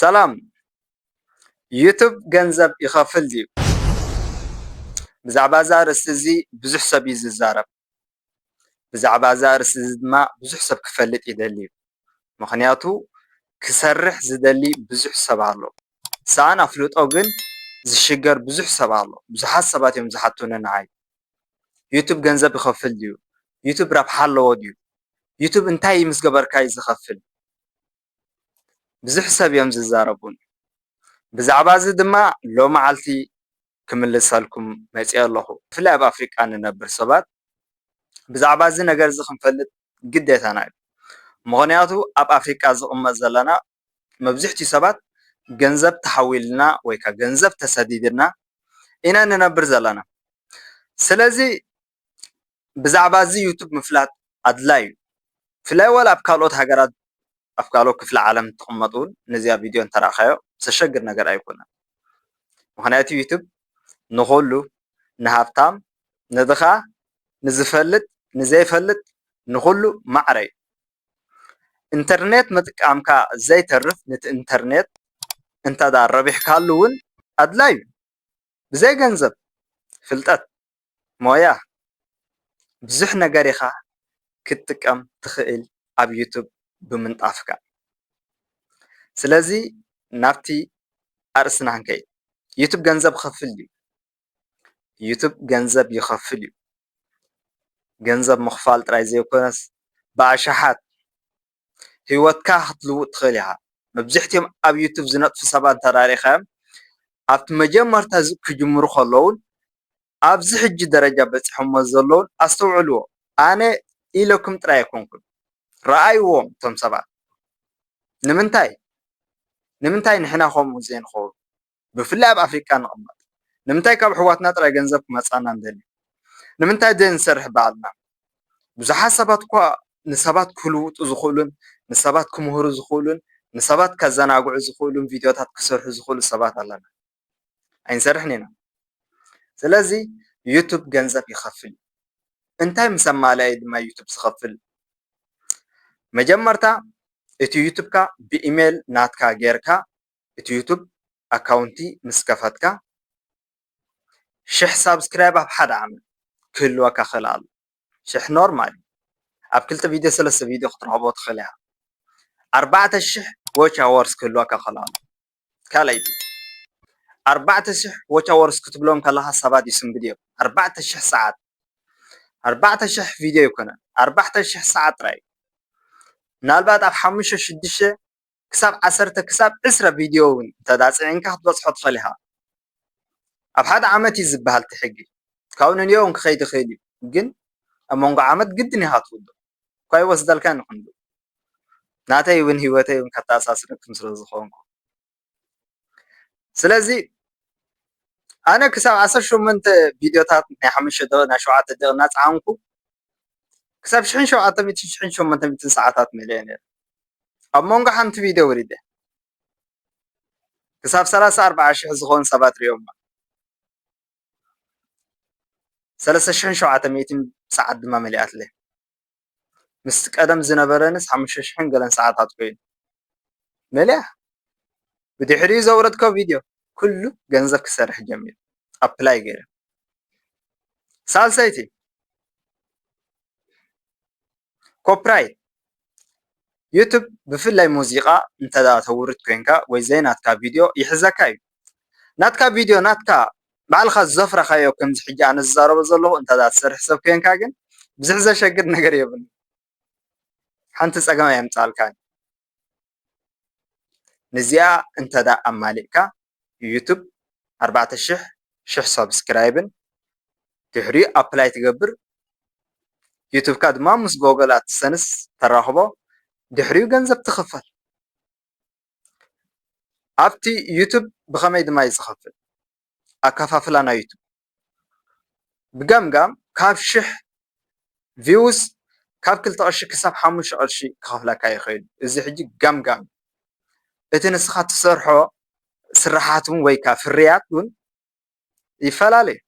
ሰላም፣ ዩቱብ ገንዘብ ይኸፍል ድዩ? ብዛዕባ እዚ ኣርእስቲ እዚ ብዙሕ ሰብ እዩ ዝዛረብ። ብዛዕባ እዚ ኣርእስቲ እዚ ድማ ብዙሕ ሰብ ክፈልጥ ይደሊ እዩ። ምኽንያቱ ክሰርሕ ዝደሊ ብዙሕ ሰብ ኣሎ። ሰኣን ኣፍልጦ ግን ዝሽገር ብዙሕ ሰብ ኣሎ። ብዙሓት ሰባት እዮም ዝሓቱኒ ንዓይ። ዩቱብ ገንዘብ ይኸፍል ድዩ? ዩቱብ ረብሓ ኣለዎ ድዩ? ዩቱብ እንታይ ምስ ገበርካ እዩ ዝኸፍል? ብዙሕ ሰብ እዮም ዝዛረቡን። ብዛዕባ እዚ ድማ ሎመዓልቲ ክምልሰልኩም መፂአ ኣለኹ። ብፍላይ ኣብ ኣፍሪቃ ንነብር ሰባት ብዛዕባ እዚ ነገር እዚ ክንፈልጥ ግዴታና እዩ። ምኽንያቱ ኣብ ኣፍሪቃ ዝቕመጥ ዘለና መብዝሕትኡ ሰባት ገንዘብ ተሓዊልና ወይ ከዓ ገንዘብ ተሰዲድና ኢና ንነብር ዘለና። ስለዚ ብዛዕባ እዚ ዩቱብ ምፍላጥ ኣድላይ እዩ። ብፍላይ ዋላ ኣብ ካልኦት ሃገራት፣ ኣብ ካልኦት ክፍለ ዓለም ትቕመጡ እውን ነዚኣ ቪድዮ እንተረኣኻዮ ዘሸግር ነገር ኣይኮነን። ምኽንያቱ ዩቱብ ንኹሉ፣ ንሃብታም፣ ንድኻ፣ ንዝፈልጥ፣ ንዘይፈልጥ፣ ንኹሉ ማዕረ እዩ። ኢንተርኔት ምጥቃምካ ዘይተርፍ፣ ነቲ ኢንተርኔት እንተዳ ረቢሕካሉ እውን ኣድላይ እዩ። ብዘይ ገንዘብ፣ ፍልጠት፣ ሞያ፣ ብዙሕ ነገር ኢኻ ክትጥቀም ትኽእል ኣብ ዩቱብ ብምንጣፍካ። ስለዚ ናብቲ ኣርእስትና ክንከይድ። ዩቱብ ገንዘብ ክኸፍል ድዩ? ዩቱብ ገንዘብ ይኸፍል እዩ። ገንዘብ ምኽፋል ጥራይ ዘይኮነስ ብኣሽሓት ህይወትካ ክትልውጥ ትኽእል ኢኻ። መብዝሕትኦም ኣብ ዩቱብ ዝነጥፉ ሰባት እንተዳሪኻዮም ኣብቲ መጀመርታ ዝ- ክጅምሩ ከለውን ኣብዚ ሕጂ ደረጃ በፂሖሞ ዘለውን ኣስተውዕልዎ። ኣነ ኢለኩም ጥራይ ኣይኮንኩን፣ ረኣይዎም እቶም ሰባት። ንምንታይ ንምንታይ ንሕና ከምኡ ዘይንኸውን? ብፍላይ ኣብ ኣፍሪቃ ንቕመጥ ንምንታይ ካብ ኣሕዋትና ጥራይ ገንዘብ ክመፃና ንደሊ? ንምንታይ ዘይንሰርሕ ባዕልና? ብዙሓት ሰባት እኳ ንሰባት ክልውጡ ዝኽእሉን ንሰባት ክምህሩ ዝኽእሉን ንሰባት ከዘናግዑ ዝኽእሉን ቪድዮታት ክሰርሑ ዝኽእሉ ሰባት ኣለና። ኣይንሰርሕን ኢና። ስለዚ ዩቱብ ገንዘብ ይኸፍል እዩ። እንታይ ምስ ኣማለአ እዩ ድማ ዩቱብ ዝኸፍል? መጀመርታ እቲ ዩቱብካ ብኢሜይል ናትካ ጌርካ እቲ ዩቱብ ኣካውንቲ ምስ ከፈትካ ሽሕ ሳብስክራይብ ኣብ ሓደ ዓመት ክህልወካ ክእል ኣሎ። ሽሕ ኖርማል እዩ። ኣብ ክልተ ቪድዮ ሰለስተ ቪድዮ ክትረኽቦ ትኽእል ኢኻ። ኣርባዕተ ሽሕ ዎች ኣወርስ ክህልወካ ክእል ኣሎ። ካልኣይቲ ኣርባዕተ ሽሕ ዎች ኣወርስ ክትብሎም ከለኻ ሰባት ይስንብድ እዮም። ኣርባዕተ ሽሕ ሰዓት ኣርባዕተ ሽሕ ቪድዮ ኣይኮነን፣ ኣርባዕተ ሽሕ ሰዓት ጥራይ እዩ። ምናልባት ኣብ ሓሙሽተ ሽዱሽተ ክሳብ ዓሰርተ ክሳብ ዕስራ ቪድዮ እውን እንተዳፅዒንካ ክትበፅሖ ትኽእል ኢኻ። ኣብ ሓደ ዓመት እዩ ዝበሃል እቲ ሕጊ። ካብኡ ንንዮ እውን ክኸይድ ይኽእል እዩ፣ ግን ኣብ መንጎ ዓመት ግድን ኢኻ ትውድእ። እኳ ይወስደልካ ንክንዱ ናተይ እውን ህይወተይ እውን ከተኣሳስረኩም ስለ ዝኾንኩ ስለዚ ኣነ ክሳብ ዓሰርተ ሸሞንተ ቪድዮታት ናይ ሓሙሽተ ደቂ ናይ ሸውዓተ ደቂ እናፀዓንኩ ክሳብ ሽሕን ሸውዓተ ሚእትን ሽሕን ሸሞንተ ሚእትን ሰዓታት መሊአ ነይረ። ኣብ መንጎ ሓንቲ ቪድዮ ወሪደ ክሳብ ሰላሳ ኣርባዓ ሽሕ ዝኾኑ ሰባት ሪኦማ። ሰለስተ ሽሕን ሸውዓተ ሚእትን ሰዓት ድማ መሊኣትለይ። ምስ ቀደም ዝነበረንስ ሓሙሽተ ሽሕን ገለን ሰዓታት ኮይኑ መሊኣ። ብድሕሪኡ ዘውረድኮ ቪድዮ ኩሉ ገንዘብ ክሰርሕ ጀሚሩ። ኣፕላይ ገይረ። ሳልሰይቲ ኮፕራይት ዩቱብ ብፍላይ ሙዚቃ እንተ ተውርድ ኮንካ ወይ ዘይናትካ ቪድዮ ይሕዘካ እዩ። ናትካ ቪድዮ ናትካ ባዕልኻ ዘፍረኻዮ ከምዚ ሕጂ ኣነ ዝዛረቦ ዘለኹ እንተ ትሰርሕ ሰብ ኮንካ ግን ብዙሕ ዘሸግር ነገር የብሉ። ሓንቲ ፀገም ኣየምፃልካን። ንዚኣ እንተ ኣማሊእካ ዩቱብ ኣርባዕተ ሽሕ ሽሕ ሳብስክራይብን ድሕሪኡ ኣፕላይ ትገብር ዩቱብካ ድማ ምስ ጎገል ኣድሰንስ ተራኽቦ ድሕሪኡ ገንዘብ ትኽፈል። ኣብቲ ዩቱብ ብኸመይ ድማ እዩ ዝኸፍል? ኣከፋፍላ ናይ ዩቱብ ብገምጋም ካብ ሽሕ ቪውስ ካብ ክልተ ቅርሺ ክሳብ ሓሙሽተ ቅርሺ ክኸፍለካ ይኽእል። እዚ ሕጂ ገምጋም እቲ ንስኻ ትሰርሖ ስራሓት እውን ወይ ከዓ ፍርያት እውን ይፈላለ እዩ።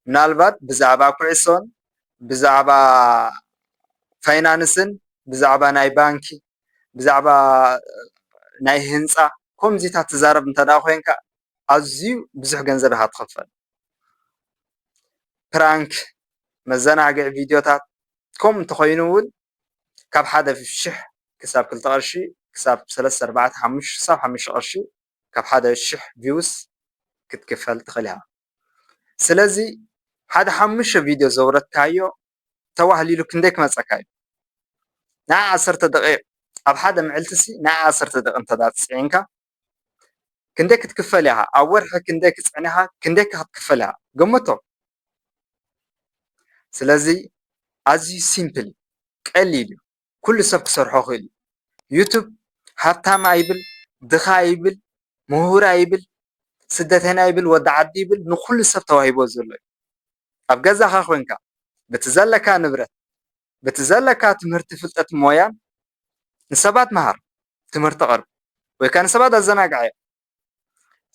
ምናልባት ብዛዕባ ኩዕሶን ብዛዕባ ፋይናንስን ብዛዕባ ናይ ባንኪ ብዛዕባ ናይ ህንፃ ከምዚታት ትዛረብ እንተ ደኣ ኮይንካ ኣዝዩ ብዙሕ ገንዘብ ኢኻ ትኸፈል። ፕራንክ፣ መዘናግዒ ቪድዮታት ከምኡ እንተኾይኑ እውን ካብ ሓደ ሽሕ ክሳብ ክልተ ቅርሺ ክሳብ ሰለስተ ኣርባዕተ ሓሙሽተ ክሳብ ሓሙሽተ ቅርሺ ካብ ሓደ ሽሕ ቪውስ ክትክፈል ትኽእል ኢኻ። ስለዚ ሓደ ሓሙሽተ ቪድዮ ዘውረድካዮ ተዋህሊሉ ክንደይ ክመጸካ እዩ? ንዓ ዓሰርተ ደቂቕ ኣብ ሓደ ምዕልቲ ሲ ንዓ ዓሰርተ ደቂቕ እንተ ደኣ ጽዒንካ ክንደይ ክትክፈል ኢኻ? ኣብ ወርሒ ክንደይ ክጽዕን ኢኻ? ክንደይ ክትክፈል ኢኻ? ገመቶ። ስለዚ ኣዝዩ ሲምፕል ቀሊል እዩ። ኩሉ ሰብ ክሰርሖ ክእል እዩ። ዩቱብ ሃብታም ኣይብል፣ ድኻ ኣይብል፣ ምሁር ኣይብል፣ ስደተኛ ኣይብል፣ ወዲ ዓዲ ይብል፣ ንኩሉ ሰብ ተዋሂቦ ዘሎ እዩ። ኣብ ገዛኻ ኮንካ በቲ ዘለካ ንብረት፣ በቲ ዘለካ ትምህርቲ፣ ፍልጠት፣ ሞያን ንሰባት መሃር፣ ትምህርቲ ኣቕርብ ወይ ከኣ ንሰባት ኣዘናግዓዮም።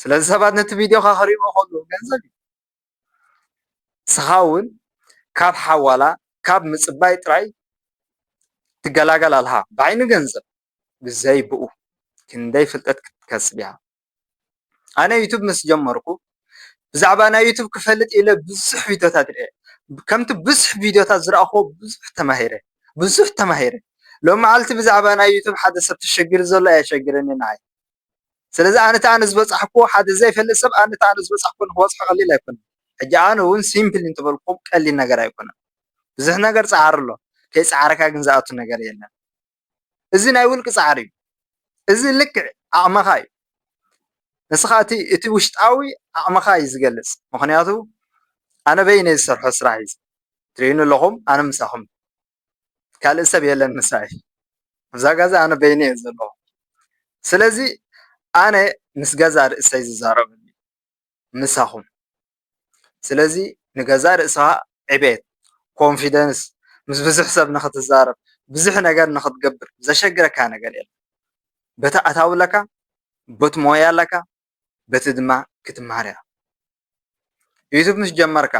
ስለዚ ሰባት ነቲ ቪድዮኻ ክርእይዎ ከለዉ ገንዘብ እዩ። ንስኻ እውን ካብ ሓዋላ ካብ ምጽባይ ጥራይ ትገላገል ኣለኻ። ብዓይኒ ገንዘብ ብዘይ ብኡ ክንደይ ፍልጠት ክትከስብ ኢኻ። ኣነ ዩቱብ ምስ ጀመርኩ ብዛዕባ ናይ ዩቱብ ክፈልጥ ኢለ ብዙሕ ቪድዮታት ርእየ። ከምቲ ብዙሕ ቪድዮታት ዝረኣኽዎ ብዙሕ ተማሂረ፣ ብዙሕ ተማሂረ። ሎሚ መዓልቲ ብዛዕባ ናይ ዩቱብ ሓደ ሰብ ተሸጊሩ ዘሎ ኣየሸግረኒ ንዓይ። ስለዚ ኣነ እቲ ኣነ ዝበጻሕክዎ ሓደ ዘይፈልጥ ሰብ ኣነ እቲ ኣነ ዝበጻሕክዎ ንክበጽሖ ቀሊል ኣይኮነን። ሕጂ ኣነ እውን ሲምፕል እንተበልኩም ቀሊል ነገር ኣይኮነን። ብዙሕ ነገር ጸዓር ኣሎ። ከይጸዓርካ ግን ዝኣቱ ነገር የለን። እዚ ናይ ውልቂ ጻዕሪ እዩ። እዚ ልክዕ ዓቕምኻ እዩ። ንስኻ እቲ እቲ ውሽጣዊ ዓቕምኻ እዩ ዝገልጽ። ምኽንያቱ ኣነ በይነይ ዝሰርሖ ስራሕ እዩ። ትርእዩኒ ኣለኹም፣ ኣነ ምሳኹም። ካልእ ሰብ የለን ምሳይ። ኣብዛ ጋዛ ኣነ በይነይ እየ ዘለኹ። ስለዚ ኣነ ምስ ገዛ ርእሰይ ዝዛረበኒ ምሳኹም። ስለዚ ንገዛ ርእስኻ ዕቤት፣ ኮንፊደንስ፣ ምስ ብዙሕ ሰብ ንኽትዛረብ፣ ብዙሕ ነገር ንኽትገብር ዘሸግረካ ነገር የለን። በቲ ኣታዊ ኣለካ፣ በቲ ሞያ ኣለካ፣ በቲ ድማ ክትመሃር ኢኻ። ዩቱብ ምስ ጀመርካ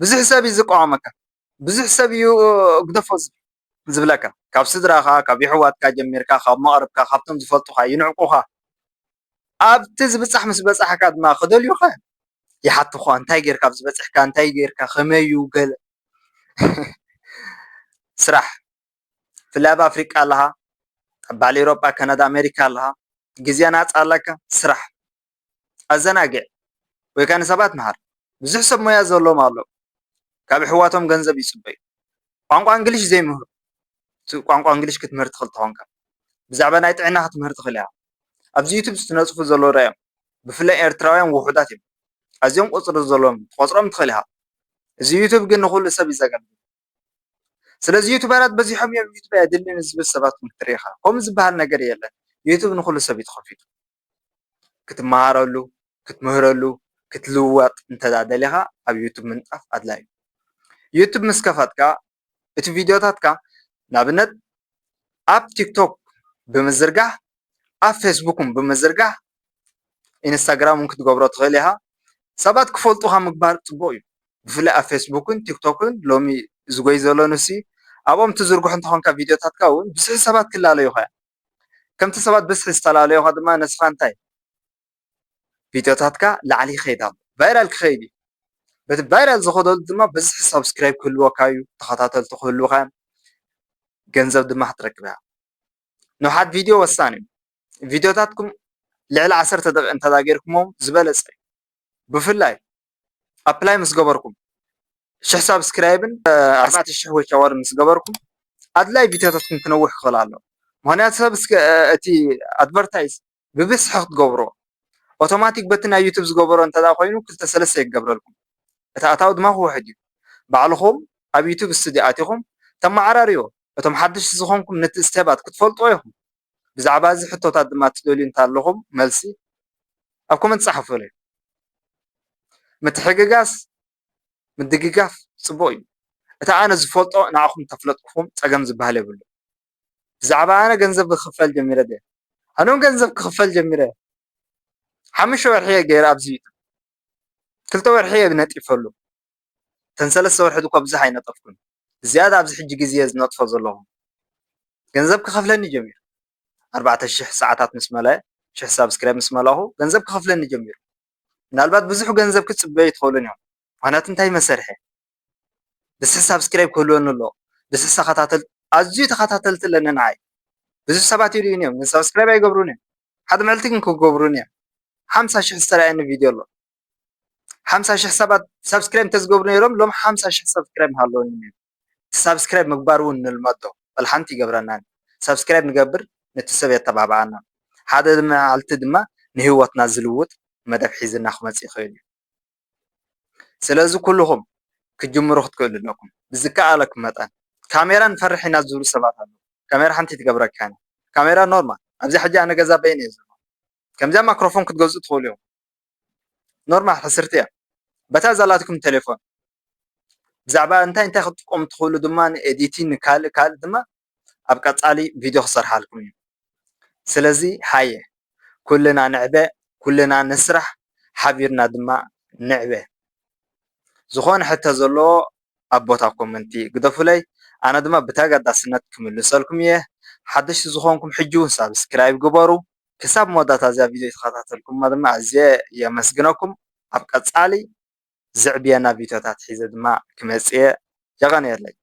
ብዙሕ ሰብ እዩ ዝቃወመካ፣ ብዙሕ ሰብ እዩ ግደፎ ዝብል ዝብለካ፣ ካብ ስድራኻ፣ ካብ የሕዋትካ ጀሚርካ፣ ካብ መቕርብካ፣ ካብቶም ዝፈልጡኻ፣ ይንዕቁኻ። ኣብቲ ዝብጻሕ ምስ በጻሕካ ድማ ክደልዩኻ እዮም። ይሓቱኻ፣ እንታይ ጌርካ ኣብዚ በጺሕካ፣ እንታይ ጌርካ፣ ከመይ እዩ፣ ገለ። ስራሕ፣ ብፍላይ ኣብ ኣፍሪቃ ኣለኻ፣ ኣብ በዓል ኤውሮጳ፣ ካናዳ፣ ኣሜሪካ ኣለኻ፣ ግዜ ናጻ ኣለካ፣ ስራሕ። ኣዘናግዕ ወይ ከኣ ንሰባት ምሃር። ብዙሕ ሰብ ሞያ ዘለዎም ኣለዉ። ካብ ኣሕዋቶም ገንዘብ ይጽበዩ። ቋንቋ እንግሊሽ ዘይምህሩ፣ እቲ ቋንቋ እንግሊሽ ክትምህር ትኽእል ተኾንካ፣ ብዛዕባ ናይ ጥዕና ክትምህር ትኽእል ኢኻ። ኣብዚ ዩቱብ ዝትነጽፉ ዘለዉ ርኣዮም። ብፍላይ ኤርትራውያን ውሑዳት እዮም። ኣዝዮም ቁጽሪ ዘለዎም ትቆጽሮም ትኽእል ኢኻ። እዚ ዩቱብ ግን ንኹሉ ሰብ እዩ ዘገልግል። ስለዚ ዩቱበራት በዚሖም እዮም፣ ዩቱብ ኣየድልን ዝብል ሰባት እውን ክትርኢ ኢኻ። ከምኡ ዝበሃል ነገር የለን። ዩቱብ ንኹሉ ሰብ እዩ ተኸፊቱ። ክትመሃረሉ፣ ክትምህረሉ፣ ክትልወጥ እንተ ደኣ ደሊኻ ኣብ ዩቱብ ምንጣፍ ኣድላዩ እዩ። ዩቱብ ምስ ከፈትካ እቲ ቪድዮታትካ ንኣብነት ኣብ ቲክቶክ ብምዝርጋሕ፣ ኣብ ፌስቡክ እውን ብምዝርጋሕ፣ ኢንስታግራም እውን ክትገብሮ ትኽእል ኢኻ። ሰባት ክፈልጡኻ ምግባር ጽቡቕ እዩ። ብፍላይ ኣብ ፌስቡክን ቲክቶክን ሎሚ ዝጎይ ዘሎ ንሱ ኣብኦም ትዝርግሖ እንተኾንካ ቪድዮታትካ እውን ብዙሕ ሰባት ክላለዩኻ እዮም። ከምቲ ሰባት ብዝሒ ዝተላለዩኻ ድማ ንስኻ እንታይ ቪድዮታትካ ላዕሊ ይኸይድ ኣሎ። ቫይራል ክኸይድ እዩ። በቲ ቫይራል ዝኸደሉ ድማ ብዝሒ ሳብስክራይብ ክህልወካ እዩ፣ ተኸታተልቲ ክህልውኻ እዮም፣ ገንዘብ ድማ ክትረክብ ኢኻ። ንውሓት ቪድዮ ወሳኒ እዩ። ቪድዮታትኩም ልዕሊ ዓሰርተ ደቂቕ እንተ ጌርኩሞም ዝበለጸ እዩ። ብፍላይ ኣፕላይ ምስ ገበርኩም ሽሕ ሳብስክራይብን ኣርባዕተ ሽሕ ዎች ኣወር ምስ ገበርኩም ኣድላይ ቪድዮታትኩም ክነውሕ ክኽእል ኣሎ። ምኽንያቱ ሰብ እስከ እቲ ኣድቨርታይዝ ብብዝሒ ክትገብሮ ኦቶማቲክ በቲ ናይ ዩቱብ ዝገበሮ እንተ ደኣ ኮይኑ ክልተ ሰለስተ ይገብረልኩም። እቲ ኣታዊ ድማ ክውሕድ እዩ። ባዕልኹም ኣብ ዩቱብ ስቱድዮ ኣቲኹም ተመዓራርዮ። እቶም ሓደሽቲ ዝኾንኩም ነቲ ስቴባት ክትፈልጥዎ ኢኹም። ብዛዕባ እዚ ሕቶታት ድማ ትደልዩ እንተለኹም መልሲ ኣብ ኮመንት ጸሓፉለይ። ምትሕግጋዝ ምድግጋፍ ጽቡቕ እዩ። እቲ ኣነ ዝፈልጦ ንዓኹም እንተፍለጥኩኹም ጸገም ዝበሃል የብሉ። ብዛዕባ ኣነ ገንዘብ ክኽፈል ጀሚረ ድየ? ኣነ እውን ገንዘብ ክኽፈል ጀሚረ። ሓሙሽተ ወርሒ እየ ገይረ ኣብዚ ዩቱብ። ክልተ ወርሒ እየ ነጢፈሉ። እተን ሰለስተ ወርሒ እኮ ብዙሕ ኣይነጠፍኩን። ብዝያዳ ኣብዚ ሕጂ ግዜ እየ ዝነጥፎ ዘለኹ። ገንዘብ ክኸፍለኒ ጀሚሩ። ኣርባዕተ ሽሕ ሰዓታት ምስ መለአ፣ ሽሕ ሳብስክራይብ ምስ መላኹ ገንዘብ ክኸፍለኒ ጀሚሩ። ምናልባት ብዙሕ ገንዘብ ክትፅበዩ ትኽእሉን እዮም። ምኽንያቱ እንታይ መሰርሐ? ብስሕ ሳብስክራይብ ክህልወኒ ኣሎ። ብስሕ ተኸታተል-፣ ኣዝዩ ተኸታተልቲ ኣለኒ ንዓይ። ብዙሕ ሰባት ይርእዩኒ እዮም፣ ግን ሳብስክራይብ ኣይገብሩን እዮም። ሓደ መዕልቲ ግን ክገብሩኒ እዮም። ሓምሳ ሽሕ ዝተረኣየኒ ቪድዮ ኣሎ። ሓምሳ ሽሕ ሰባት ሳብስክራይብ እንተዝገብሩ ነይሮም፣ ሎም ሓምሳ ሽሕ ሳብስክራይብ ምሃለወኒ ነይሩ። ሳብስክራይብ ምግባር እውን ንልመዶ። ወላ ሓንቲ ይገብረናን። ሳብስክራይብ ንገብር፣ ነቲ ሰብ የተባብዓና። ሓደ መዓልቲ ድማ ንህይወትና ዝልውጥ መደብ ሒዝና ክመጽእ ይኽእል እዩ። ስለዚ ኩልኹም ክትጅምሩ ክትክእሉ ኣለኩም። ብዝከኣለኩም መጠን። ካሜራ ንፈርሕ ኢና ዝብሉ ሰባት ኣለዉ። ካሜራ ሓንቲ ትገብረካ እያ። ካሜራ ኖርማል። ኣብዚ ሕጂ ኣነ ገዛ በይነ እየ ዘለኹ። ከምዚኣ ማክሮፎን ክትገዝኡ ትኽእሉ እዮም። ኖርማል ሕስርቲ እያ። በታ ዘላትኩም ቴሌፎን። ብዛዕባ እንታይ እንታይ ክትጥቀሙ ትኽእሉ ድማ ንኤዲቲን ንካልእ ካልእ ድማ ኣብ ቀጻሊ ቪድዮ ክሰርሓልኩም እዩ። ስለዚ ሃየ ኩልና ንዕበ፣ ኩልና ንስራሕ፣ ሓቢርና ድማ ንዕበ። ዝኾነ ሕቶ ዘለዎ ኣብ ቦታ ኮመንቲ ግደፉለይ። ኣነ ድማ ብተገዳስነት ክምልሰልኩም እየ። ሓደሽቲ ዝኾንኩም ሕጂ እውን ሳብስክራይብ ግበሩ። ክሳብ መወዳእታ እዚኣ ቪድዮ ዝተኸታተልኩማ ድማ ኣዝየ የመስግነኩም። ኣብ ቀጻሊ ዘዕብየና ቪድዮታት ሒዘ ድማ ክመጽእ እየ። የቐንየለይ።